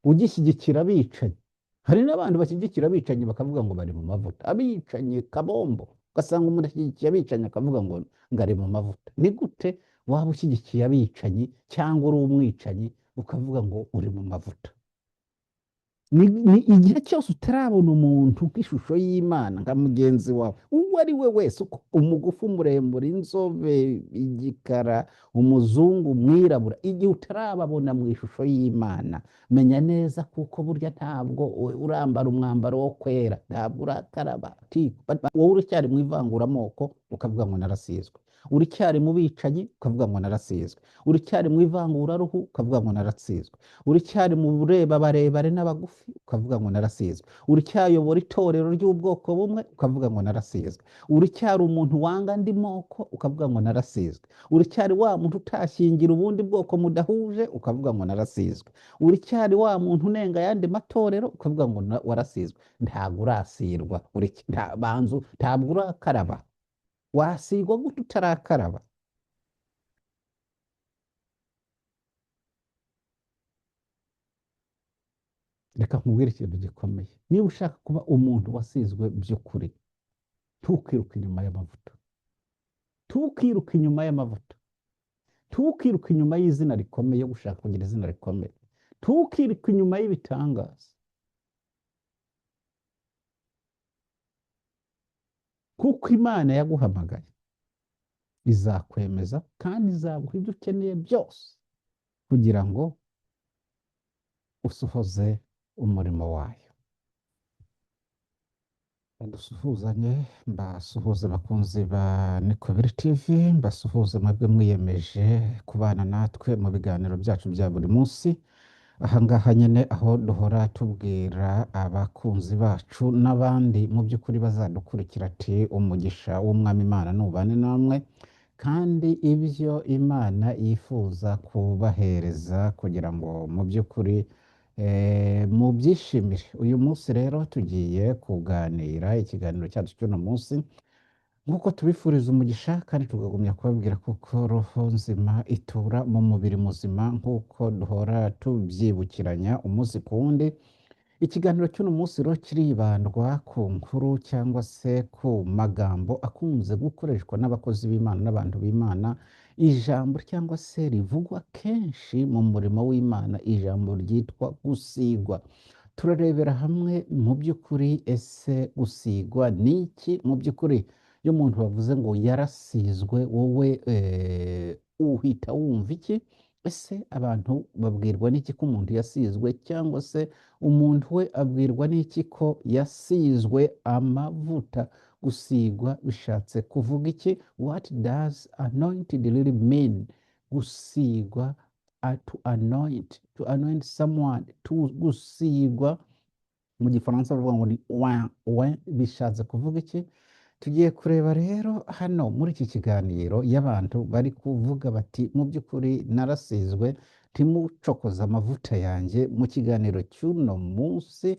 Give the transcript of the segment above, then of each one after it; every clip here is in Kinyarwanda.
Ugishyigikira abicanyi. Hari n'abantu bashyigikira abicanyi bakavuga ngo bari mu mavuta. Abicanyi kabombo, ugasanga umuntu ashyigikiye abicanyi akavuga ngo ari mu mavuta. Ni gute waba ushyigikiye abicanyi cyangwa uri umwicanyi ukavuga ngo uri mu mavuta? Ni igihe cyose utarabona umuntu nk'ishusho y'Imana, nka mugenzi wawe uwo ari we wese, uko umugufi, umuremure, inzobe, igikara, umuzungu, umwirabura, igihe utarababona mu ishusho y'Imana, menya neza kuko burya ntabwo urambara umwambaro wo kwera, ntabwo urakaraba. Wowe uracyari mu ivanguramoko ukavuga ngo narasizwe, uracyari mu bicanyi ukavuga ngo narasizwe, uracyari mu ivanguraruhu ukavuga ngo narasizwe, uracyari mu bureba barebare n'abagufi ukavuga ngo narasizwe, uracyayobora itorero ry'ubwoko bumwe ukavuga ngo narasizwe, uracyari umuntu wanga andi moko ukavuga ngo narasizwe, uracyari wa muntu utashyingira ubundi bwoko mudahuje ukavuga ngo narasizwe, uracyari wa muntu unenga ayandi matorero ukavuga ngo warasizwe. Ntabwo urasirwa, banzu, ntabwo urakaraba. Wasigwa gute utarakaraba? Reka nkubwire ikintu gikomeye. Niba ushaka kuba umuntu wasizwe by'ukuri, ntukiruke inyuma y'amavuta, ntukiruke inyuma y'amavuta, ntukiruke inyuma y'izina rikomeye, yo gushaka kugira izina rikomeye, ntukiruke inyuma y'ibitangaza, kuko Imana yaguhamagaye izakwemeza kandi izaguha ibyo ukeneye byose kugira ngo usohoze umurimo wayo. Dusuhuzanye, mbasuhuze bakunzi ba Nikobiri TV, mbasuhuze mwebwe mwiyemeje kubana natwe mu biganiro byacu bya buri munsi. Aha ngaha nyine aho duhora tubwira abakunzi bacu n'abandi mu by'ukuri bazadukurikira ati umugisha w'Umwami Imana nubane namwe, kandi ibyo Imana yifuza kubahereza kugira ngo mu by'ukuri mubyishimire. Uyu munsi rero tugiye kuganira ikiganiro cyacu cy'uno munsi nk'uko tubifuriza umugisha kandi tukagumya kubabwira kuko roho nzima itura mu mubiri muzima nk'uko duhora tubyibukiranya umunsi ku wundi. Ikiganiro cy'uno munsi rero kiribandwa ku nkuru cyangwa se ku magambo akunze gukoreshwa n'abakozi b'Imana n'abantu b'Imana, ijambo cyangwa se rivugwa kenshi mu murimo w'Imana, ijambo ryitwa gusigwa. Turarebera hamwe mu by'ukuri ese gusigwa ni iki? Mu by'ukuri iyo umuntu bavuze ngo yarasizwe, wowe uhita wumva iki? Ese abantu babwirwa n'iki ko umuntu yasizwe, cyangwa se umuntu we abwirwa n'iki ko yasizwe amavuta? Gusigwa bishatse kuvuga iki? What does anointed really mean? Gusigwa, to anoint, to anoint someone, to gusigwa mu gifaransa bavuga ngo ni oin, oin bishatse kuvuga iki? Tugiye kureba rero hano muri iki kiganiro y'abantu bari kuvuga bati mu by'ukuri narasizwe, ntimucokoze amavuta yanjye. Mu kiganiro cy'uno munsi,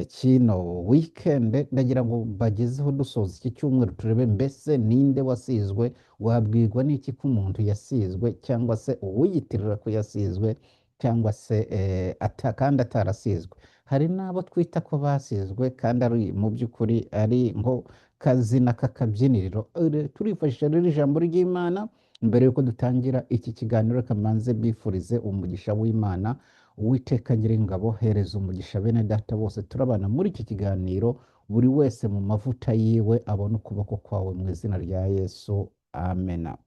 kino weekend, ndagira ngo mbagezeho dusoza iki cyumweru, turebe mbese ninde wasizwe, wabwirwa n'iki ko umuntu yasizwe, cyangwa se uwiyitirira ko yasizwe, cyangwa se kandi atarasizwe. Hari n'abo twita ko basizwe kandi ari mu by'ukuri ari nko kazina k'akabyiniriro. Turifashisha rero ijambo ry'Imana. Mbere yuko dutangira iki kiganiro, reka mbanze mbifurize umugisha w'Imana. Uwiteka Nyiringabo, hereza umugisha bene data bose turabana muri iki kiganiro, buri wese mu mavuta yiwe abone ukuboko kwawe mu izina rya Yesu, amena.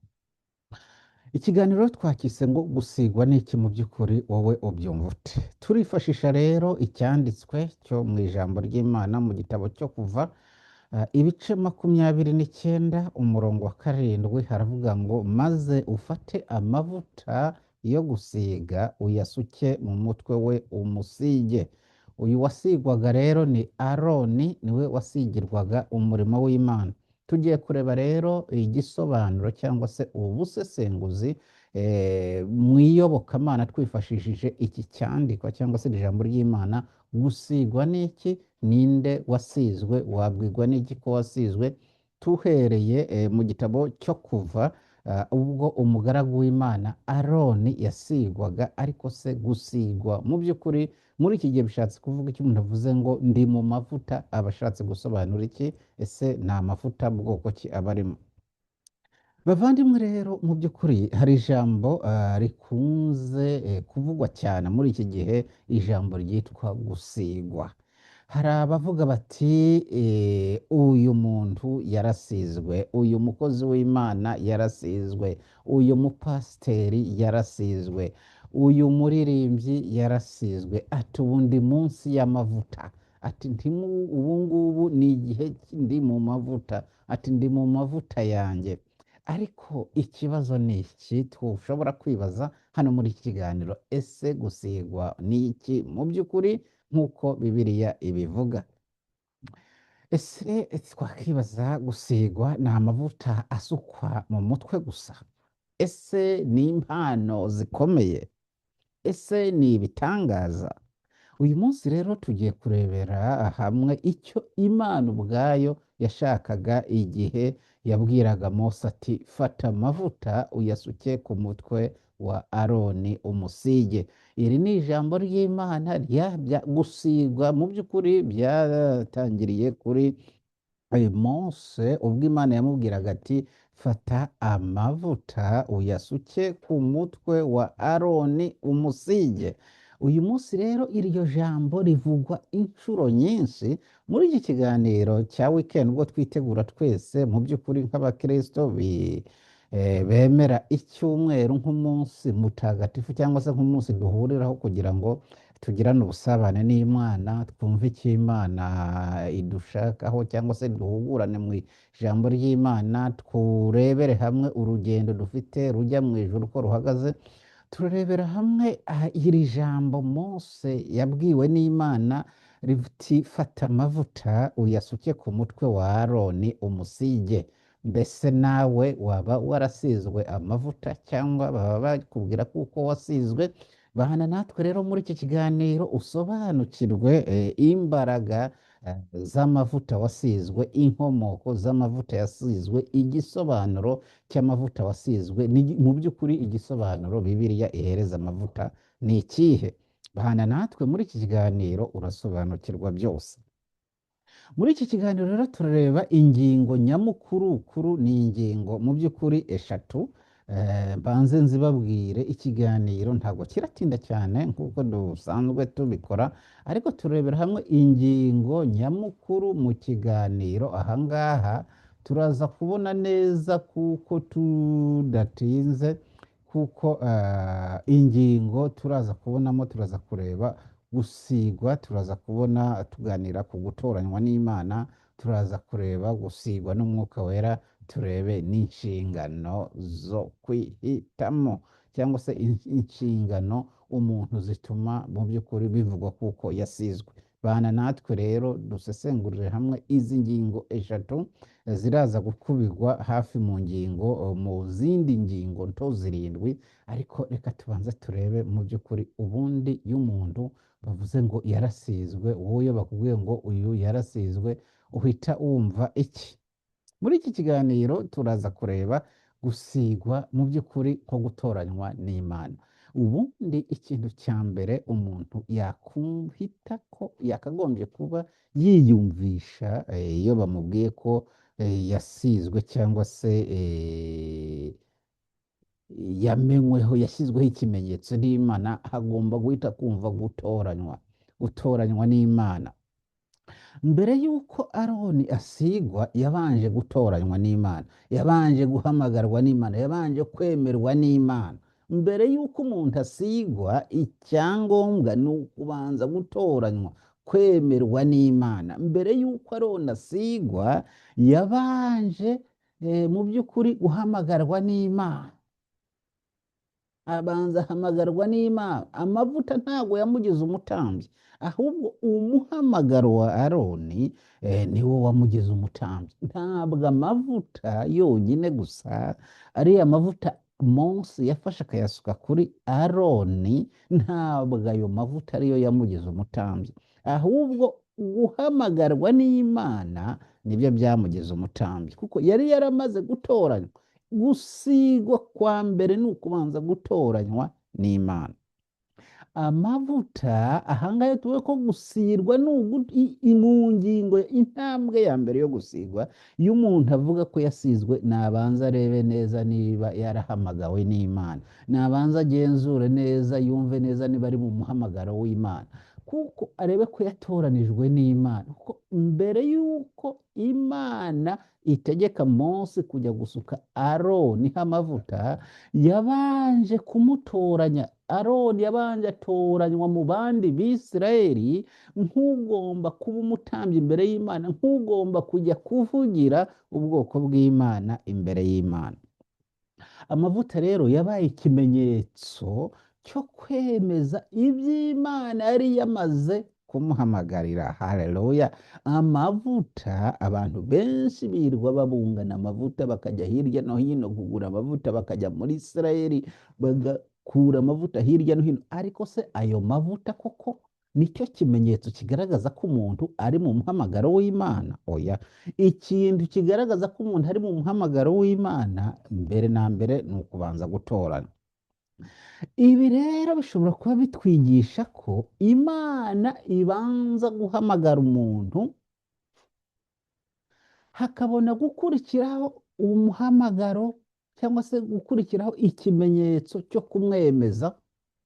Ikiganiro twakise ngo gusigwa n'iki mu by'ukuri, wowe ubyumva ute? Turifashisha rero icyanditswe cyo mu ijambo ry'Imana mu gitabo cyo Kuva, ibice 29 umurongo wa 7, haravuga ngo maze ufate amavuta yo gusiga uyasuke mu mutwe we umusige. Uyu wasigwaga rero ni Aroni, niwe wasigirwaga umurimo w'Imana. Tugiye kureba rero igisobanuro cyangwa se ubusesenguzi mu iyobokamana twifashishije iki cyandikwa cyangwa se ijambo ry'Imana. Gusigwa n'iki? Ninde wasizwe? Wabwirwa n'iki ko wasizwe? Tuhereye mu gitabo cyo Kuva, ubwo umugaragu w'Imana Aroni yasigwaga. Ariko se gusigwa mu by'ukuri muri iki gihe bishatse kuvuga icyo? Umuntu avuze ngo ndi mu mavuta, aba ashatse gusobanura iki? Ese ni amavuta bwoko ki aba arimo? Bavandimwe rero, mu by'ukuri hari ijambo rikunze kuvugwa cyane muri iki gihe, ijambo ryitwa gusigwa. Hari abavuga bati uyu muntu yarasizwe, uyu mukozi w'Imana yarasizwe, uyu mupasiteri yarasizwe, uyu muririmbyi yarasizwe, ati ubu ndi munsi y'amavuta, ati ntimu ubu ngubu ni igihe ndi mu mavuta, ati ndi mu mavuta yanjye. Ariko ikibazo ni iki tushobora kwibaza hano muri iki kiganiro: ese gusigwa ni iki mu by'ukuri nk'uko Bibiliya ibivuga? Ese twakibaza, gusigwa ni amavuta asukwa mu mutwe gusa? Ese ni impano zikomeye? Ese ni ibitangaza? Uyu munsi rero tugiye kurebera hamwe icyo Imana ubwayo yashakaga igihe yabwiraga Mose ati fata amavuta uyasuke ku mutwe wa Aroni umusige. Iri ni ijambo ry'Imana gusigwa mu by'ukuri byatangiriye kuri Mose ubwo Imana yamubwiraga ati fata amavuta uyasuke ku mutwe wa Aroni umusige. Uyu munsi rero iryo jambo rivugwa inshuro nyinshi muri iki kiganiro cya weekend, ubwo twitegura twese mu by'ukuri nk'abakristo bemera icyumweru nk'umunsi mutagatifu cyangwa se nk'umunsi duhuriraho kugira ngo tugirane ubusabane n'Imana, twumve icyo Imana idushakaho cyangwa se duhugurane mu ijambo ry'Imana, turebere hamwe urugendo dufite rujya mu ijuru uko ruhagaze. Turarebera hamwe iri jambo Mose yabwiwe n'Imana riti fata amavuta uyasuke ku mutwe wa Aroni umusige. Mbese nawe waba warasizwe amavuta cyangwa baba bakubwira kuko wasizwe? Bahana natwe rero muri iki kiganiro usobanukirwe imbaraga z'amavuta wasizwe, inkomoko z'amavuta yasizwe, igisobanuro cy'amavuta wasizwe, mu by'ukuri igisobanuro Bibiliya ihereza amavuta ni ikihe? Bahana natwe muri iki kiganiro urasobanukirwa byose. Muri iki kiganiro rero turareba ingingo nyamukuru kuru, ni ingingo mu by'ukuri eshatu. Mbanze nzibabwire, ikiganiro ntabwo kiratinda cyane nk'uko dusanzwe tubikora, ariko turebera hamwe ingingo nyamukuru mu kiganiro. Ahangaha turaza kubona neza kuko tudatinze, kuko ingingo turaza kubonamo, turaza kureba gusigwa, turaza kubona tuganira ku gutoranywa n'Imana, turaza kureba gusigwa n'Umwuka Wera, turebe n'inshingano zo kwihitamo cyangwa se inshingano umuntu zituma mu by'ukuri bivugwa kuko yasizwe. Bana natwe rero dusesengurire hamwe izi ngingo eshatu ziraza gukubirwa hafi mu ngingo mu zindi ngingo nto zirindwi. Ariko reka tubanze turebe mu by'ukuri ubundi iyo umuntu bavuze ngo yarasizwe, wowe iyo bakubwiye ngo uyu yarasizwe uhita wumva iki? Muri iki kiganiro turaza kureba gusigwa mu by'ukuri nko gutoranywa n'Imana. Ubundi ikintu cya mbere umuntu yakuhita ko yakagombye kuba yiyumvisha iyo bamubwiye ko yasizwe cyangwa se yamenyweho, yashyizweho ikimenyetso n'Imana, agomba guhita kumva gutoranywa, gutoranywa n'Imana. Mbere y'uko Aroni asigwa yabanje gutoranywa n'Imana, yabanje guhamagarwa n'Imana, yabanje kwemerwa n'Imana. Mbere y'uko umuntu asigwa, icyangombwa ni ukubanza gutoranywa, kwemerwa n'Imana. Mbere y'uko Aroni asigwa yabanje mu by'ukuri guhamagarwa n'Imana, abanza ahamagarwa n'Imana. Amavuta ntabwo yamugize umutambyi, ahubwo umuhamagaro wa Aroni niwo wamugize umutambyi. Ntabwo amavuta yonyine gusa, ariya mavuta Mose yafashe akayasuka kuri Aroni, ntabwo ayo mavuta ariyo yamugize umutambyi, ahubwo guhamagarwa n'Imana nibyo byamugize umutambyi, kuko yari yaramaze gutoranywa. Gusigwa kwa mbere ni ukubanza gutoranywa n'Imana. Amavuta ahangaha tuvuge ko gusirwa ni mu ngingo, intambwe ya mbere yo gusigwa. Iyo umuntu avuga ko yasizwe, nabanza arebe neza niba yarahamagawe n'Imana, nabanza agenzure neza, yumve neza niba ari mu muhamagaro w'Imana, kuko arebe ko yatoranijwe n'Imana. Kuko mbere y'uko Imana itegeka Mose kujya gusuka Aroni amavuta, yabanje kumutoranya. Aroni yabanje atoranywa mu bandi Bisirayeli nk'ugomba kuba umutambyi imbere y'Imana, nk'ugomba kujya kuvugira ubwoko bw'Imana imbere y'Imana. Amavuta rero yabaye ikimenyetso cyo kwemeza iby'Imana yari yamaze kumuhamagarira. Haleluya! Amavuta, abantu benshi birirwa babungana amavuta, bakajya hirya no hino kugura amavuta, bakajya muri Isirayeli bagakura amavuta hirya no hino. Ariko se ayo mavuta koko nicyo kimenyetso kigaragaza ko umuntu ari mu muhamagaro w'Imana? Oya. Ikintu kigaragaza ko umuntu ari mu muhamagaro w'Imana mbere na mbere ni ukubanza gutorana. Ibi rero bishobora kuba bitwigisha ko Imana ibanza guhamagara umuntu, hakabona gukurikiraho umuhamagaro cyangwa se gukurikiraho ikimenyetso cyo kumwemeza,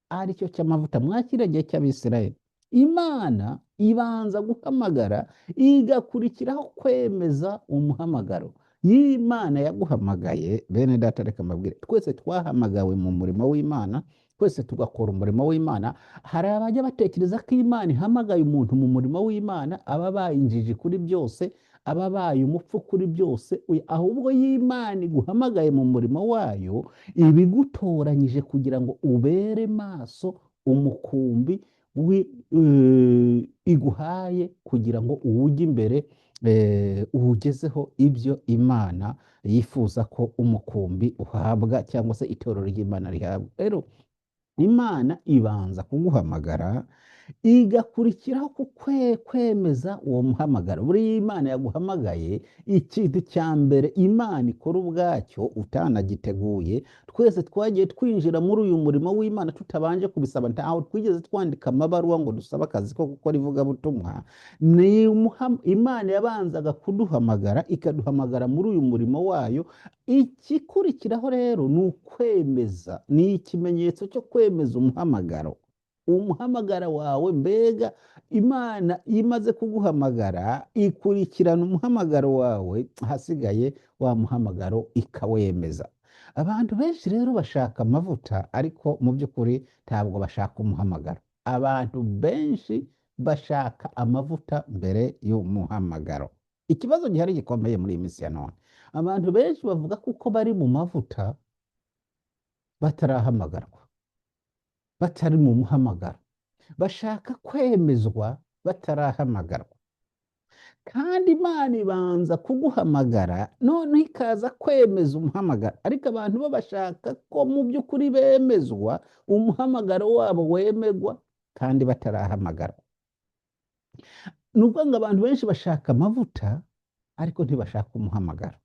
aricyo cy'amavuta. Mwakira gihe cy'Abisirayeli, Imana ibanza guhamagara, igakurikiraho kwemeza umuhamagaro. Y'Imana yaguhamagaye, bene data, reka mbabwire, twese twahamagawe mu murimo w'Imana, twese tugakora umurimo w'Imana. Hari abajya batekereza ko Imana ihamagaye umuntu mu murimo w'Imana aba abaye injiji kuri byose, aba abaye umupfu kuri byose. Ahubwo y'Imana iguhamagaye mu murimo wayo, ibigutoranyije kugira ngo ubere maso umukumbi iguhaye, kugira ngo uwujye imbere, uwugezeho ibyo Imana yifuza ko umukumbi uhabwa cyangwa se itorero ry'Imana rihabwa. Rero Imana ibanza kuguhamagara, igakurikiraho kwemeza uwo muhamagaro. Buriya Imana yaguhamagaye, ikintu cya mbere Imana ikora ubwacyo utanagiteguye, twese twagiye twinjira muri uyu murimo w'Imana tutabanje kubisaba, ntaho twigeze twandika amabaruwa ngo dusabe akazi ko gukora ivugabutumwa. Ni Imana yabanzaga kuduhamagara, ikaduhamagara muri uyu murimo wayo. Igikurikiraho rero ni ukwemeza, ni ikimenyetso cyo kwemeza umuhamagaro, umuhamagara wawe. Mbega Imana imaze kuguhamagara, ikurikirana umuhamagaro wawe, ahasigaye wa muhamagaro ikawemeza. Abantu benshi rero bashaka amavuta, ariko mu by'ukuri ntabwo bashaka umuhamagaro. Abantu benshi bashaka amavuta mbere y'umuhamagaro. Ikibazo gihari gikomeye muri iyi minsi ya none, abantu benshi bavuga kuko bari mu mavuta batarahamagarwa, batari mu muhamagaro, bashaka kwemezwa batarahamagarwa. Kandi Imana ibanza kuguhamagara, noneho ikaza kwemeza umuhamagaro. Ariko abantu bo bashaka ko mu by'ukuri bemezwa, umuhamagaro wabo wemegwa kandi batarahamagarwa. Ni ukuvuga ngo abantu benshi bashaka amavuta, ariko ntibashaka umuhamagaro.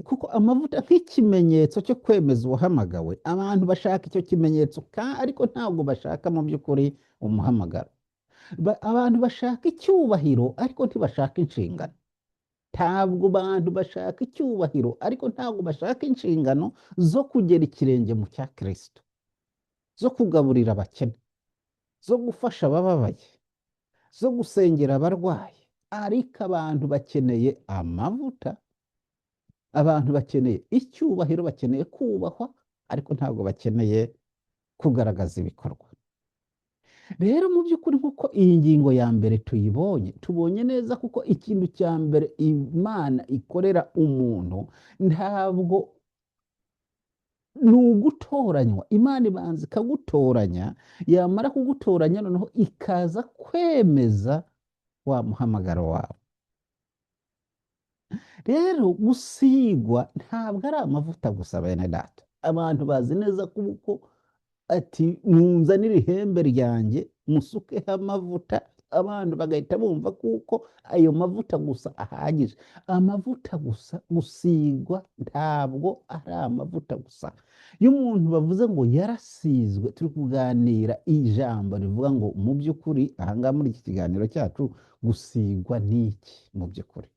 Kuko amavuta nk'ikimenyetso cyo kwemeza uwahamagawe, abantu bashaka icyo kimenyetso, ariko ntabwo bashaka mu by'ukuri umuhamagaro. Abantu bashaka icyubahiro, ariko ntibashaka inshingano. Ntabwo abantu bashaka icyubahiro, ariko ntabwo bashaka inshingano zo kugera ikirenge mu cya Kristo, zo kugaburira abakene, zo gufasha abababaye, zo gusengera abarwayi. Ariko abantu bakeneye amavuta, abantu bakeneye icyubahiro, bakeneye kubahwa, ariko ntabwo bakeneye kugaragaza ibikorwa. Rero mu by'ukuri, nk'uko iyi ngingo ya mbere tuyibonye, tubonye neza kuko ikintu cya mbere Imana ikorera umuntu ntabwo ni ugutoranywa. Imana ibanza ikagutoranya, yamara kugutoranya noneho ikaza kwemeza wa muhamagaro wawe. Rero gusigwa ntabwo ari amavuta gusa, bene data. Abantu bazi neza ko ati munzanire ihembe ryanjye musukeho amavuta. Abantu bagahita bumva kuko ayo mavuta gusa ahagije. Amavuta gusa gusigwa ntabwo ari amavuta gusa. Iyo umuntu bavuze ngo yarasizwe, turi kuganira ijambo rivuga ngo mu by'ukuri ahangaha muri iki kiganiro cyacu, gusigwa ni iki mu by'ukuri?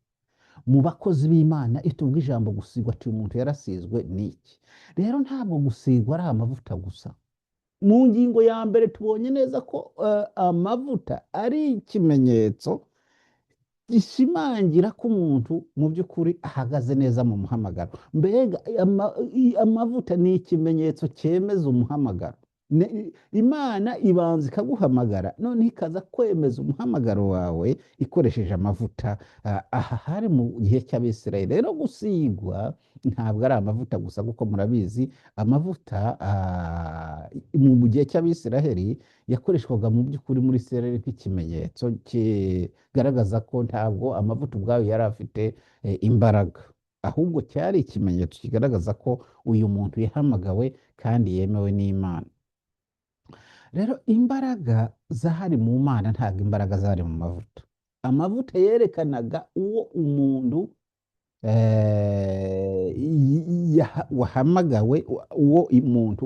Mu bakozi b'Imana iyo tuvuga ijambo gusigwa, ati umuntu yarasizwe ni iki? Rero ntabwo gusigwa ari amavuta gusa. Mu ngingo ya mbere tubonye neza ko amavuta ari ikimenyetso gishimangira ko umuntu mu by'ukuri ahagaze neza mu muhamagaro. Mbega amavuta ni ikimenyetso cyemeza umuhamagaro. Imana ibanza ikaguhamagara, noneho ikaza kwemeza umuhamagaro wawe ikoresheje amavuta. Aha hari mu gihe cy'Abisirayeli. Rero gusigwa ntabwo ari amavuta gusa, kuko murabizi amavuta mu gihe cy'Abisiraheli yakoreshwaga mu by'ukuri muri Isirayeli nk'ikimenyetso kigaragaza ko ntabwo amavuta ubwayo yari afite imbaraga, ahubwo cyari ikimenyetso kigaragaza ko uyu muntu yahamagawe kandi yemewe n'Imana. Rero imbaraga zari mu Mana, ntabwo imbaraga zari mu mavuta. Amavuta yerekanaga uwo umuntu wahamagawe, uwo umuntu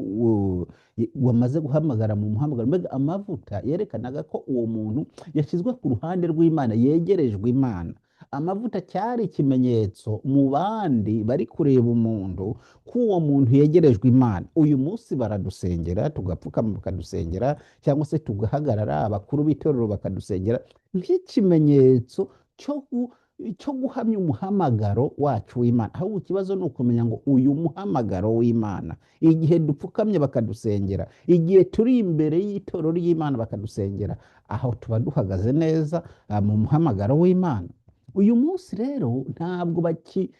wamaze guhamagara mu muhamagaro. Mbega amavuta yerekanaga ko uwo muntu yashyizwe ku ruhande rw'Imana, yegerejwe Imana. Amavuta cyari ikimenyetso mu bandi bari kureba umuntu ko uwo muntu yegerejwe Imana. Uyu munsi baradusengera, tugapfukama bakadusengera, cyangwa se tugahagarara abakuru b'itorero bakadusengera nk'ikimenyetso cyo guhamya umuhamagaro wacu w'Imana. Ahubwo ikibazo ni ukumenya ngo uyu muhamagaro w'Imana, igihe dupfukamye bakadusengera, igihe turi imbere y'itorero ry'Imana bakadusengera, aho tuba duhagaze neza mu muhamagaro w'Imana. Uyu munsi rero ntabwo baki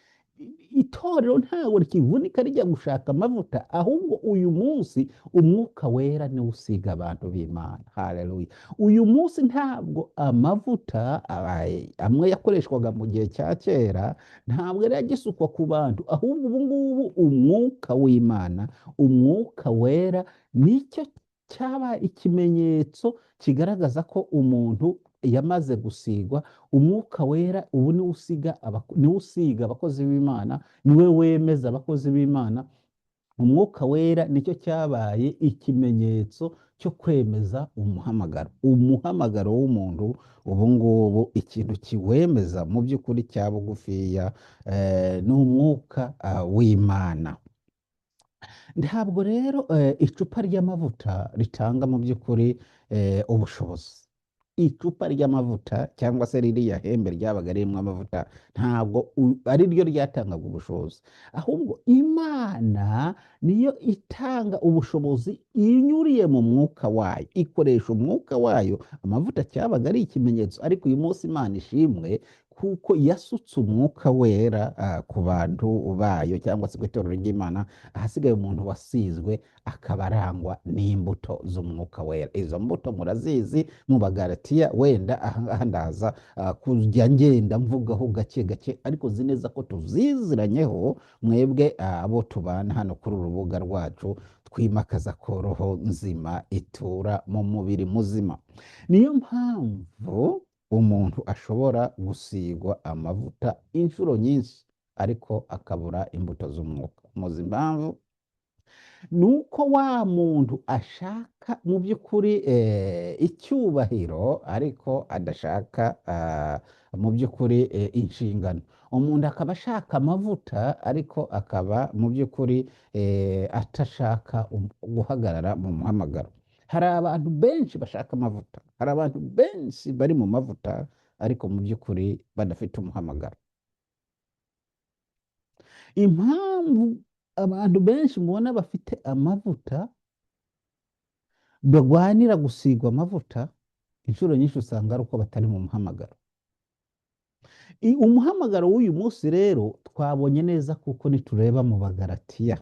itorero ntabwo rikivunika rijya gushaka amavuta, ahubwo uyu munsi Umwuka Wera niwe usiga abantu b'Imana. Haleluya! Uyu munsi ntabwo amavuta amwe yakoreshwaga mu gihe cya kera ntabwo yari agisukwa ku bantu, ahubwo ubu ngubu Umwuka w'Imana, Umwuka Wera, nicyo cyaba ikimenyetso kigaragaza ko umuntu yamaze gusigwa. Umwuka Wera ubu niwe usiga abakozi b'Imana, niwe wemeza abakozi b'Imana. Umwuka Wera nicyo cyabaye ikimenyetso cyo kwemeza umuhamagaro. Umuhamagaro w'umuntu ubu ngubu ikintu kiwemeza mu by'ukuri cya bugufiya ni Umwuka w'Imana. Ntabwo rero icupa ry'amavuta ritanga mu by'ukuri ubushobozi. Icupa ry'amavuta cyangwa se ririya hembe ryabaga ririmo amavuta ntabwo ari ryo ryatangaga ubushobozi, ahubwo Imana niyo itanga ubushobozi inyuriye mu Mwuka wayo, ikoresha Umwuka wayo. Amavuta cyabaga ari ikimenyetso, ariko uyu munsi Imana ishimwe kuko yasutse Umwuka Wera ku bantu bayo cyangwa se ku itorero ry'Imana. Ahasigaye umuntu wasizwe akaba arangwa n'imbuto z'Umwuka Wera. Izo mbuto murazizi mu Bagalatiya. Wenda aha ngaha ndaza kujya ngenda mvugaho gake gake, ariko nzi neza ko tuziziranyeho mwebwe abo tubana hano kuri uru rubuga rwacu twimakaza ko roho nzima itura mu mubiri muzima. Niyo mpamvu umuntu ashobora gusigwa amavuta inshuro nyinshi ariko akabura imbuto z'umwuka. Muzi impamvu? Ni uko wa muntu ashaka mu by'ukuri icyubahiro ariko adashaka mu by'ukuri inshingano. Umuntu akaba ashaka amavuta ariko akaba mu by'ukuri atashaka guhagarara mu muhamagaro. Hari abantu benshi bashaka amavuta, hari abantu benshi bari mu mavuta ariko mu by'ukuri badafite umuhamagaro. Impamvu abantu benshi mubona bafite amavuta, barwanira gusigwa amavuta, inshuro nyinshi usanga ari uko batari mu muhamagaro. Umuhamagaro w'uyu munsi rero twabonye neza, kuko nitureba mu Bagalatiya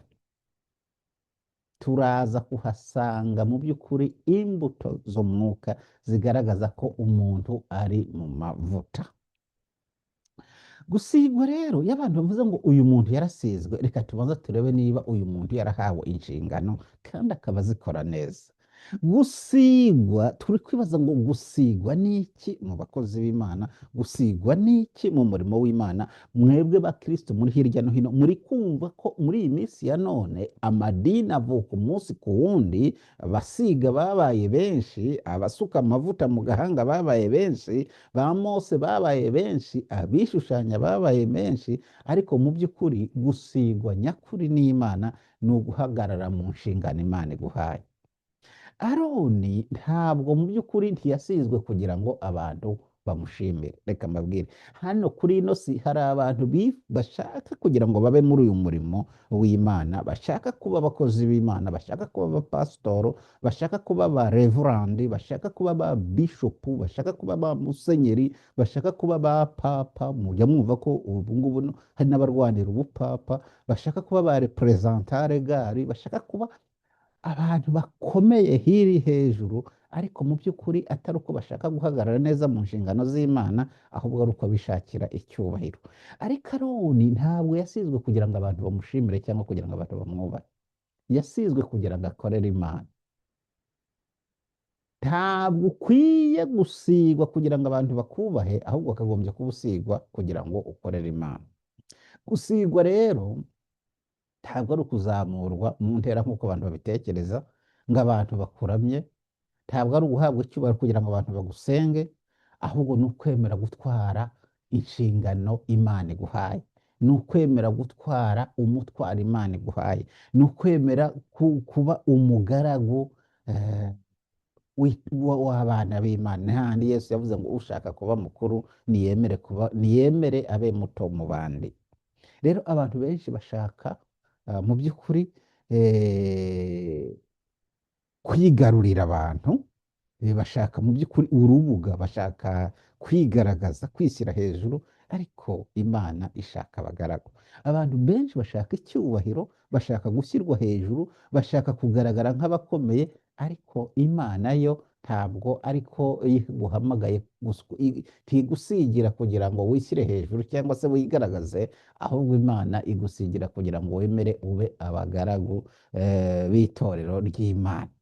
turaza kuhasanga mu by'ukuri imbuto z'umwuka zigaragaza ko umuntu ari mu mavuta. Gusigwa rero, iyo abantu bavuze ngo uyu muntu yarasizwe, reka tubanze turebe niba uyu muntu yarahawe inshingano kandi akaba azikora neza. Gusigwa, turi kwibaza ngo gusigwa ni iki mu bakozi b'Imana? Gusigwa ni iki mu murimo w'Imana? Mwebwe bakristo muri hirya no hino muri kumva ko muri iyi minsi ya none amadini avuka umunsi ku wundi, abasiga babaye benshi, abasuka amavuta mu gahanga babaye benshi, ba Mose babaye benshi, abishushanya babaye benshi, ariko mu by'ukuri gusigwa nyakuri n'Imana ni uguhagarara mu nshingano Imana iguhaye. Aroni ntabwo mu by'ukuri ntiyasizwe kugira ngo abantu bamushimire. Reka mbabwire, hano kuri ino si hari abantu bashaka kugira ngo babe muri uyu murimo w'Imana, bashaka kuba abakozi b'Imana, bashaka kuba abapasitoro, bashaka kuba ba reverandi, bashaka kuba ba bishopu, bashaka kuba ba musenyeri, bashaka kuba ba papa. Mujya mwumva ko ubu ngubu hari n'abarwanira ubupapa, bashaka kuba ba reperezanta regari, bashaka kuba abantu bakomeye hiri hejuru, ariko mu by'ukuri atari uko bashaka guhagarara neza mu nshingano z'Imana, ahubwo ari uko bishakira icyubahiro. Ariko Aroni ntabwo yasizwe kugira ngo abantu bamushimire cyangwa kugira ngo abantu bamwubahe, yasizwe kugira ngo akorere Imana. Ntabwo ukwiye gusigwa kugira ngo abantu bakubahe, ahubwo wakagombye kuba usigwa kugira ngo ukorere Imana. Gusigwa rero ntabwo ari ukuzamurwa mu ntera nk'uko abantu babitekereza, ngo abantu bakuramye. Ntabwo ari uguhabwa icyubahiro kugira ngo abantu bagusenge, ahubwo ni ukwemera gutwara inshingano Imana iguhaye, ni ukwemera gutwara umutwaro Imana iguhaye, ni ukwemera kuba umugaragu w'abana b'Imana. Ntihandi Yesu yavuze ngo ushaka kuba mukuru niyemere abe muto mu bandi. Rero abantu benshi bashaka mu by'ukuri kwigarurira abantu, bashaka mu by'ukuri urubuga, bashaka kwigaragaza, kwishyira hejuru, ariko Imana ishaka abagaragu. Abantu benshi bashaka icyubahiro, bashaka gushyirwa hejuru, bashaka kugaragara nk'abakomeye, ariko Imana yo ntabwo ariko iguhamagaye, ntigusigira kugira ngo wishyire hejuru cyangwa se wigaragaze, ahubwo Imana igusigira kugira ngo wemere ube abagaragu b'itorero ry'Imana.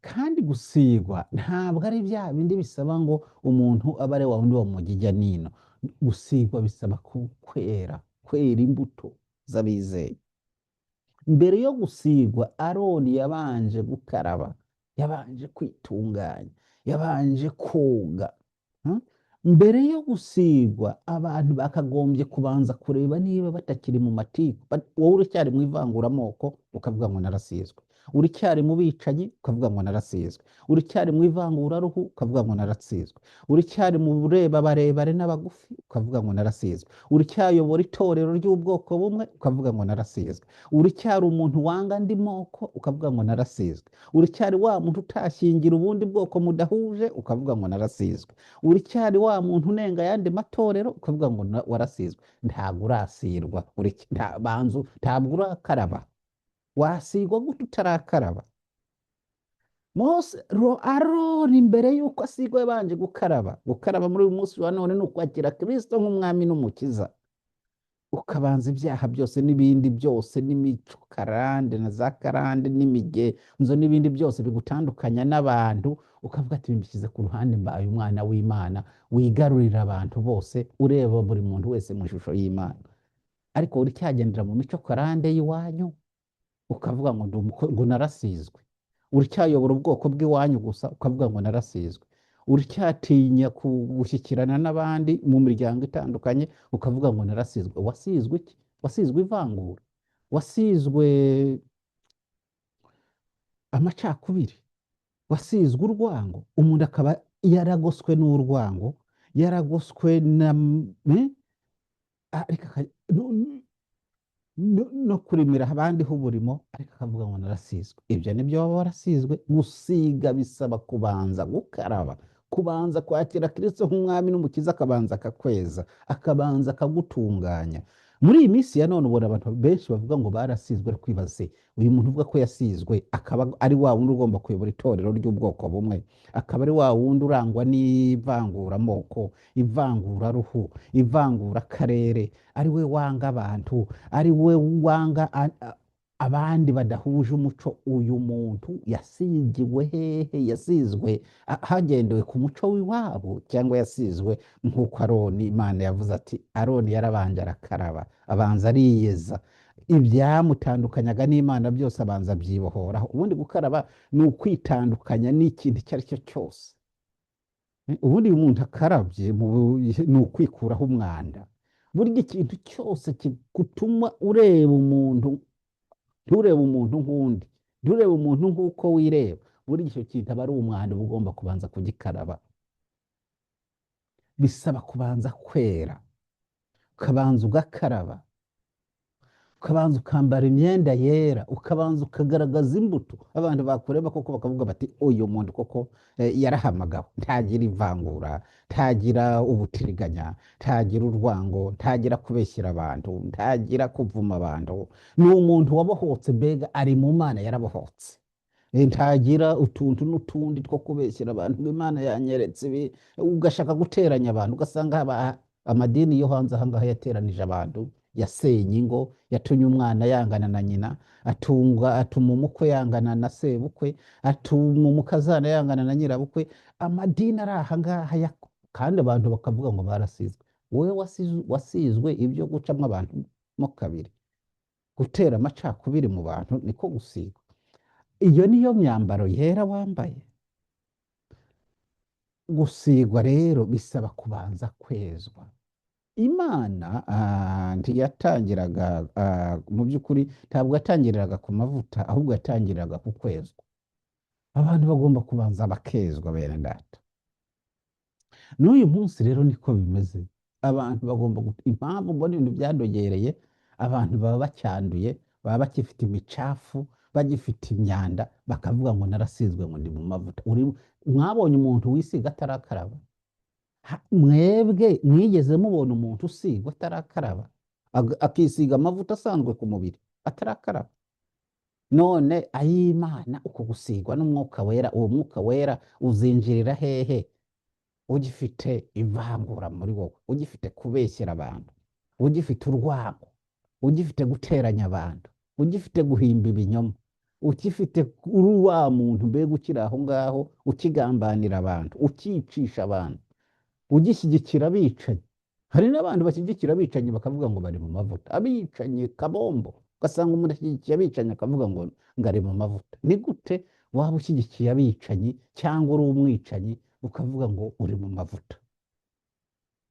Kandi gusigwa ntabwo ari bya bindi bisaba ngo umuntu abe ari wa wundi wa mugijya nino. Gusigwa bisaba kwera, kwera imbuto z'abizeye. Mbere yo gusigwa, Aroni yabanje gukaraba, yabanje kwitunganya, yabanje koga. Mbere yo gusigwa, abantu bakagombye kubanza kureba niba batakiri mu matiku. Wowe uracyari mu ivanguramoko ukavuga ngo narasizwe, uracyari mu bicanyi ukavuga ngo narasizwe, uracyari mu ivanguraruhu ukavuga ngo narasizwe, uracyari mu bureba barebare n'abagufi ukavuga ngo narasizwe, uracyayobora itorero ry'ubwoko bumwe ukavuga ngo narasizwe, uracyari umuntu wanga andi moko ukavuga ngo narasizwe, uracyari wa muntu utashyingira ubundi bwoko mudahuje ukavuga ngo narasizwe, uracyari wa muntu unenga ayandi matorero ukavuga ngo warasizwe. Ntabwo urasirwa, banzu ntabwo urakaraba. Wasigwa gute utarakaraba? Mose Aroni mbere y'uko asigwa yabanje gukaraba. Gukaraba muri uyu munsi wa none ni ukwakira Kristo nk'umwami n'umukiza, ukabanza ibyaha byose n'ibindi byose n'imico karande na za karande n'imigenzo n'ibindi byose bigutandukanya n'abantu, ukavuga ati mbishyize ku ruhande, mbaye umwana w'Imana, wigarurira abantu bose, ureba buri muntu wese mu ishusho y'Imana. Ariko uracyagendera mu mico karande y'iwanyu ukavuga ngo ngo narasizwe. Uracyayobora ubwoko bw'iwanyu gusa ukavuga ngo narasizwe. Uracyatinya gushyikirana n'abandi mu miryango itandukanye ukavuga ngo narasizwe. Wasizwe iki? Wasizwe ivangura, wasizwe amacakubiri, wasizwe urwango. Umuntu akaba yaragoswe n'urwango, yaragoswe na ariko no kurimira abandi ho uburimo, ariko akavuga ngo narasizwe. Ibyo nibyo waba warasizwe. Gusiga bisaba kubanza gukaraba, kubanza kwakira Kristo nk'umwami n'umukiza, akabanza akakweza, akabanza akagutunganya. Muri iyi minsi ya none ubona abantu benshi bavuga ngo barasizwe, ariko kwibaze uyu muntu uvuga ko yasizwe akaba ari wa wundi ugomba kuyobora itorero ry'ubwoko bumwe, akaba ari wa wundi urangwa n'ivanguramoko, ivanguraruhu, ivangurakarere, ari we wanga abantu, ari we wanga Abandi badahuje umuco, uyu muntu yasigiwe hehe? Yasizwe hagendewe ku muco w'iwabo, cyangwa yasizwe nk'uko Aroni, Imana yavuze ati Aroni yarabanje arakaraba, abanza ariyeza, ibyamutandukanyaga n'Imana byose abanza abyibohoraho. Ubundi gukaraba ni ukwitandukanya n'ikintu icyo ari cyo cyose. Ubundi iyo umuntu akarabye ni ukwikuraho umwanda. Burya ikintu cyose kigutuma ureba umuntu, nturebe umuntu nk'undi, nturebe umuntu nk'uko wireba, burya icyo kintu aba ari umwanda, uba ugomba kubanza kugikaraba. Bisaba kubanza kwera, ukabanza ugakaraba, ukabanza ukambara imyenda yera, ukabanza ukagaragaza imbuto, abantu bakureba koko bakavuga bati uyu muntu koko yarahamagawe, ntagira ivangura, ntagira ubutiriganya, ntagira urwango, ntagira kubeshyira abantu, ntagira kuvuma abantu, ni umuntu wabohotse, mbega ari mu Mana yarabohotse. Ntagira utuntu n'utundi two kubeshyira abantu ngo Imana yanyeretse ibi, ugashaka guteranya abantu, ugasanga haba amadini yo hanze aha ngaha yateranije abantu, yasenye ingo, yatumye umwana yangana na nyina, atuma umukwe yangana na sebukwe, atuma umukazana yangana na nyirabukwe. Amadini ari aha ngaha kandi abantu bakavuga ngo barasizwe. Wowe wasizwe ibyo gucamo abantu mo kabiri, gutera amacakubiri mu bantu niko gusigwa. Iyo niyo myambaro yera wambaye. Gusigwa rero bisaba kubanza kwezwa. Imana ntiyatangiraga, mu by'ukuri ntabwo yatangiriraga ku mavuta, ahubwo yatangiriraga ku kwezwa. Abantu bagomba kubanza bakezwa, bene data. N'uyu munsi rero niko bimeze. Abantu bagomba impamvu mbona ibintu byadogereye, abantu baba bacyanduye, baba bakifite imicafu, bagifite imyanda, bakavuga ngo narasizwe, ngo ndi mu mavuta. Mwabonye umuntu wisiga atarakaraba? Mwebwe mwigeze mubona umuntu usigwa atarakaraba, akisiga amavuta asanzwe ku mubiri atarakaraba? None ay'Imana, uko gusigwa n'umwuka wera, uwo mwuka wera uzinjirira hehe ugifite ivangura muri wowe, ugifite kubeshyera abantu, ugifite urwango, ugifite guteranya abantu, ugifite guhimba ibinyoma, ugifite uri wa muntu mbega ukiri aho ngaho ukigambanira abantu, ukicisha abantu, ugishyigikira abicanyi? Hari n'abantu bashyigikira abicanyi bakavuga ngo bari mu mavuta, abicanyi kabombo, ugasanga umuntu ashyigikiye abicanyi akavuga ngo ari mu mavuta. Ni gute waba ushyigikiye abicanyi cyangwa uri umwicanyi ukavuga ngo uri mu mavuta?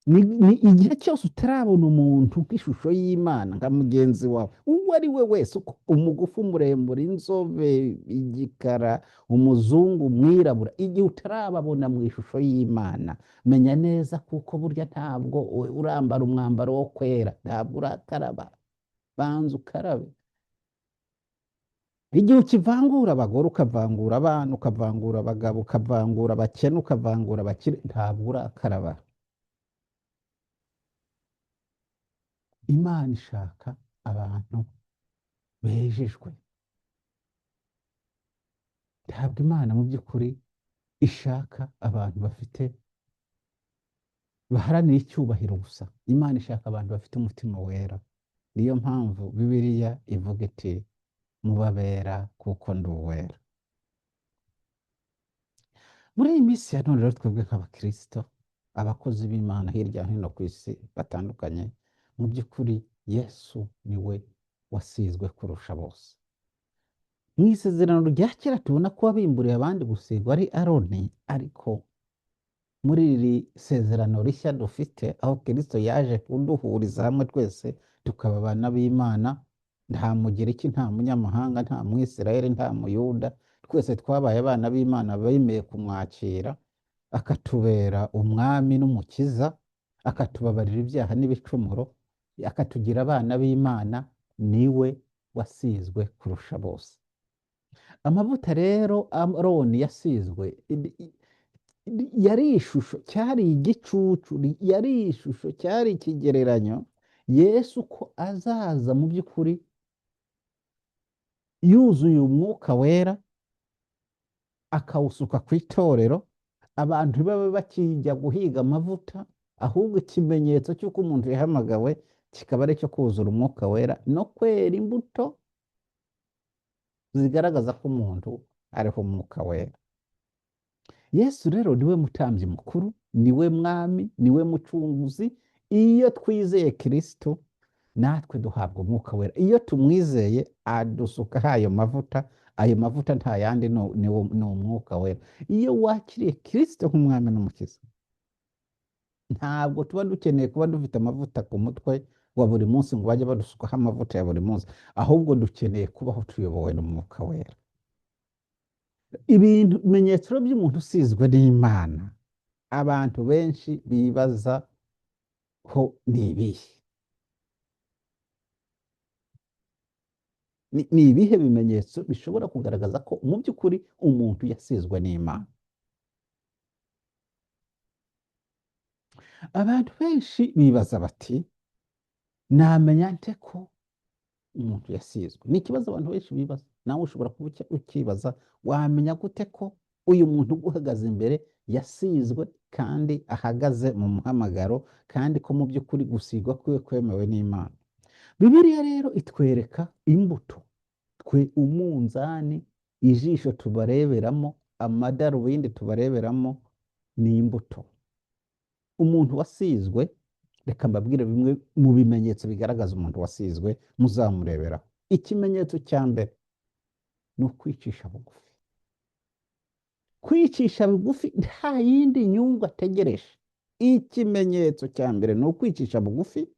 Ni igihe cyose utarabona umuntu nk'ishusho y'Imana, nka mugenzi wawe uwo ari we wese, uko umugufi, umuremure, inzobe, igikara, umuzungu, umwirabura, igihe utarababona mu ishusho y'Imana, menya neza kuko burya ntabwo urambara umwambaro wo kwera, ntabwo urakaraba. Banza ukarabe. Igihe ukivangura abagore, ukavangura abana, ukavangura abagabo, ukavangura abakene, ukavangura abakire, ntabwo urakaraba. Imana ishaka abantu bejejwe. Ntabwo Imana mu by'ukuri ishaka abantu baharanira icyubahiro gusa. Imana ishaka abantu bafite umutima wera. Niyo mpamvu Bibiliya ivuga iti mubabera kuko ndi uwera. Muri iyi minsi ya none rero, twebwe nk'abakristo, abakozi b'Imana hirya no hino ku isi batandukanye, mu by'ukuri Yesu niwe wasizwe kurusha bose. Mu isezerano rya kera tubona ko wabimburiye abandi gusigwa ari Aroni, ariko muri iri sezerano rishya dufite, aho Kristo yaje kuduhuriza hamwe twese tukaba abana b'Imana, nta Mugiriki, nta munyamahanga, nta Mwisirayeli, nta Muyuda, twese twabaye abana b'Imana bemeye kumwakira, akatubera umwami n'umukiza, akatubabarira ibyaha n'ibicumuro, akatugira abana b'Imana, niwe wasizwe kurusha bose. Amavuta rero Aroni yasizwe yari ishusho, cyari igicucu, yari ishusho, cyari ikigereranyo Yesu ko azaza mu by'ukuri yuzuye umwuka wera, akawusuka ku itorero, abantu babe bakijya guhiga amavuta, ahubwo ikimenyetso cy'uko umuntu yahamagawe kikaba ari icyo kuzura umwuka wera no kwera imbuto zigaragaza ko umuntu ariho Umwuka Wera. Yesu rero niwe mutambyi mukuru, niwe mwami, niwe mucunguzi. Iyo twizeye Kristo natwe duhabwa Umwuka Wera. Iyo tumwizeye adusukaho ayo mavuta. Ayo mavuta nta yandi, ni Umwuka Wera. Iyo wakiriye Kristo nk'umwami n'umukiza, ntabwo tuba dukeneye kuba dufite amavuta ku mutwe wa buri munsi ngo bajye badusukaho amavuta ya buri munsi, ahubwo dukeneye kubaho tuyobowe n'Umwuka Wera. Ibintu ibimenyetso by'umuntu usizwe n'Imana abantu benshi bibaza ko ni ibihe? Ni ibihe bimenyetso bishobora kugaragaza ko mu by'ukuri umuntu yasizwe n'Imana? Abantu benshi bibaza bati namenya nte ko umuntu yasizwe? Ni ikibazo abantu benshi bibaza. Nawe ushobora kuba ukibaza, wamenya gute ko uyu muntu uguhagaze imbere yasizwe kandi ahagaze mu muhamagaro, kandi ko mu by'ukuri gusigwa kwiwe kwemewe n'Imana? Bibiliya rero itwereka imbuto, twe umunzani, ijisho tubareberamo, amadarubindi tubareberamo ni imbuto. Umuntu wasizwe, reka mbabwire bimwe mu bimenyetso bigaragaza umuntu wasizwe muzamureberaho. Ikimenyetso cya mbere ni ukwicisha bugufi. Kwicisha bugufi nta yindi nyungu ategereje. Ikimenyetso cya mbere ni ukwicisha bugufi,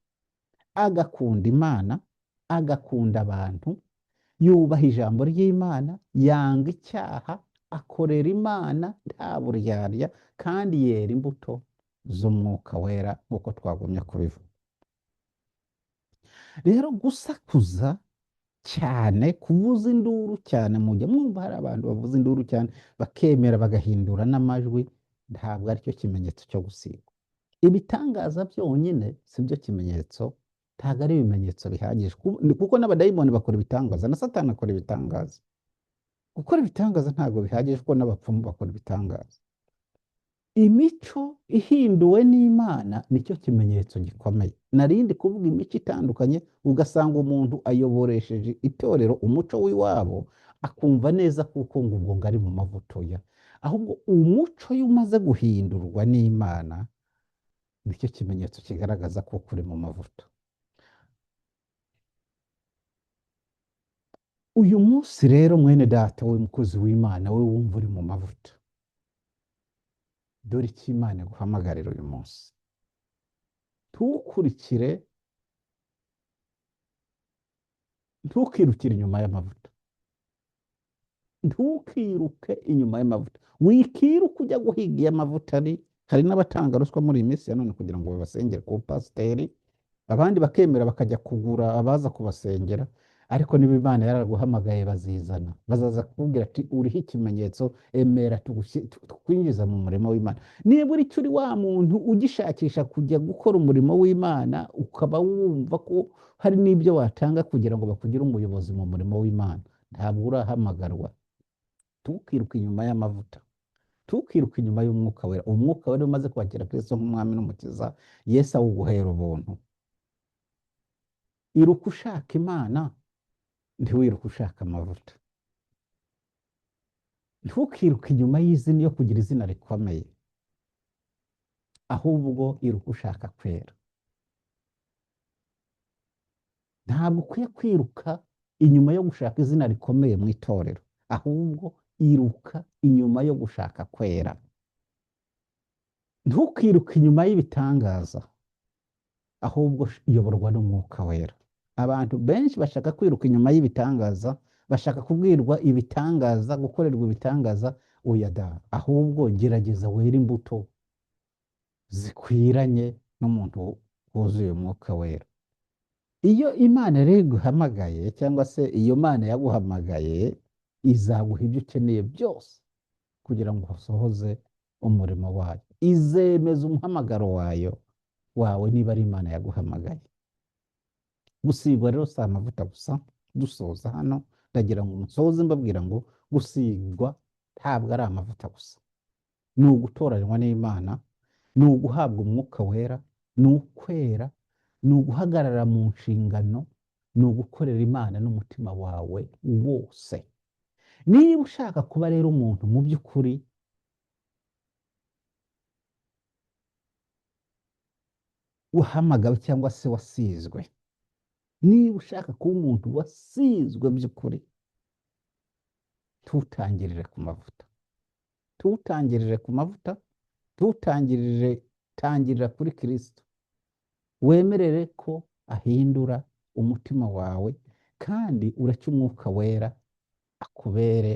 agakunda Imana, agakunda abantu, yubaha ijambo ry'Imana, yanga icyaha, akorera Imana nta buryarya, kandi yera imbuto z'Umwuka Wera nk'uko twagumye kubivuga. Rero gusakuza cyane, kuvuza induru cyane, mujya mwumva hari abantu bavuza induru cyane bakemera bagahindura n'amajwi, ntabwo aricyo kimenyetso cyo gusigwa. Ibitangaza byonyine si byo kimenyetso, ntabwo ari ibimenyetso bihagije, kuko n'abadayimoni bakora ibitangaza, na Satani akora ibitangaza. Gukora ibitangaza ntabwo bihagije, kuko n'abapfumu bakora ibitangaza. Imico ihinduwe n'Imana nicyo kimenyetso gikomeye. Narindi kuvuga imico itandukanye, ugasanga umuntu ayoboresheje itorero umuco w'iwabo, akumva neza kuko ngo ubwo ngo ari mu mavuta ya. Ahubwo umuco iyo umaze guhindurwa n'Imana nicyo kimenyetso kigaragaza ko uri mu mavuta. Uyu munsi rero mwene data, we mukozi w'Imana, we wumva uri mu mavuta, dore icyo Imana iguhamagarira uyu munsi. Ntukurikire, ntukirukire inyuma y'amavuta, ntukiruke inyuma y'amavuta, wikiruka ujya guhiga iyo amavuta ari. Hari n'abatanga ruswa muri iyi minsi ya none kugira ngo babasengere ku pasiteri, abandi bakemera bakajya kugura abaza kubasengera, ariko niba Imana yaraguhamagaye bazizana, bazaza kukubwira ati uriho ikimenyetso, emera tukwinjiza mu murimo w'Imana. Niba uri cyo uri wa muntu ugishakisha kujya gukora umurimo w'Imana, ukaba wumva ko hari n'ibyo watanga kugira ngo bakugire umuyobozi mu murimo w'Imana, ntabwo urahamagarwa. Ntukiruke inyuma y'amavuta, ntukiruke inyuma y'Umwuka Wera. Umwuka Wera umaze kwakira Kristo nk'umwami n'umukiza, Yesu awuguhera ubuntu. Iruka ushaka Imana, ntiwiruke ushaka amavuta. Ntukiruke inyuma y'izina yo kugira izina rikomeye, ahubwo iruka ushaka kwera. Ntabwo ukwiye kwiruka inyuma yo gushaka izina rikomeye mu itorero, ahubwo iruka inyuma yo gushaka kwera. Ntukiruke inyuma y'ibitangaza, ahubwo iyoborwa n'Umwuka Wera. Abantu benshi bashaka kwiruka inyuma y'ibitangaza, bashaka kubwirwa ibitangaza, gukorerwa ibitangaza. Oya da, ahubwo gerageza were imbuto zikwiranye n'umuntu wuzuye Umwuka Wera. Iyo Imana rero iguhamagaye, cyangwa se iyo Mana yaguhamagaye, izaguha ibyo ukeneye byose kugira ngo usohoze umurimo wayo. Izemeza umuhamagaro wawe niba ari Imana yaguhamagaye. Gusigwa rero si amavuta gusa. Dusoza hano ndagira ngo musoze mbabwira ngo gusigwa ntabwo ari amavuta gusa, ni ugutoranywa n'Imana, ni uguhabwa Umwuka Wera, ni ukwera, ni uguhagarara mu nshingano, ni ugukorera Imana n'umutima wawe wose. Niba ushaka kuba rero umuntu mu by'ukuri wahamagawe cyangwa se wasizwe, niba ushaka kuba umuntu wasizwe by'ukuri, ntutangirire ku mavuta, ntutangirire ku mavuta, ntutangirire, tangirira kuri Kristo. Wemerere ko ahindura umutima wawe, kandi ureke Umwuka Wera akubere,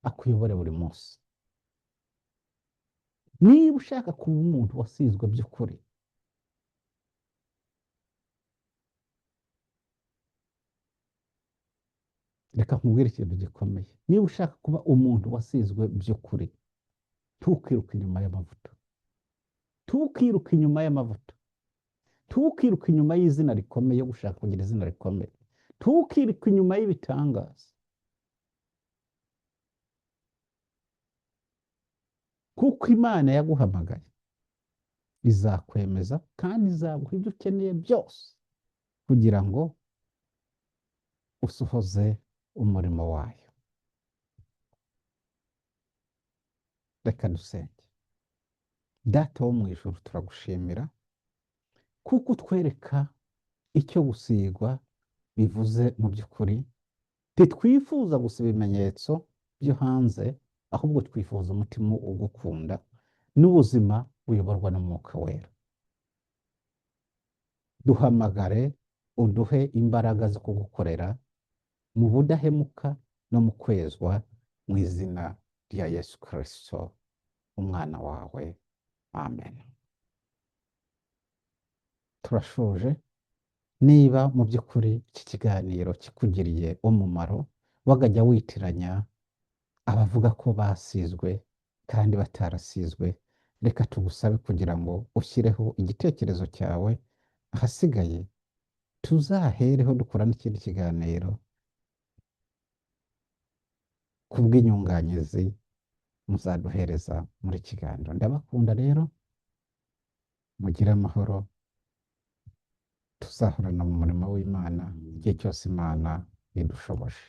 akuyobore buri munsi. Niba ushaka kuba umuntu wasizwe by'ukuri, reka nkubwire ikintu gikomeye. Niba ushaka kuba umuntu wasizwe by'ukuri, ntukiruke inyuma y'amavuta, ntukiruke inyuma y'amavuta, ntukiruke inyuma y'izina rikomeye yo gushaka kugira izina rikomeye, ntukiruke inyuma y'ibitangaza, kuko Imana yaguhamagaye izakwemeza kandi izaguha ibyo ukeneye byose kugira ngo usohoze umurimo wayo. Reka dusenge. Data wo mu ijuru, turagushimira kuko utwereka icyo gusigwa bivuze mu by'ukuri. Ntitwifuza gusa ibimenyetso byo hanze, ahubwo twifuza umutima ugukunda n'ubuzima buyoborwa n'Umwuka Wera. Duhamagare, uduhe imbaraga zo kugukorera mu budahemuka no mu kwezwa, mu izina rya Yesu Kristo umwana wawe, amen. Turashoje. Niba mu by'ukuri iki kiganiro kikugiriye umumaro, wagajya witiranya abavuga ko basizwe kandi batarasizwe, reka tugusabe kugira ngo ushyireho igitekerezo cyawe, ahasigaye tuzahereho dukora n'ikindi kiganiro ku bw'inyunganizi muzaduhereza muri kiganiro. Ndabakunda rero, mugire amahoro, tuzahorana mu murimo w'Imana igihe cyose Imana idushoboje.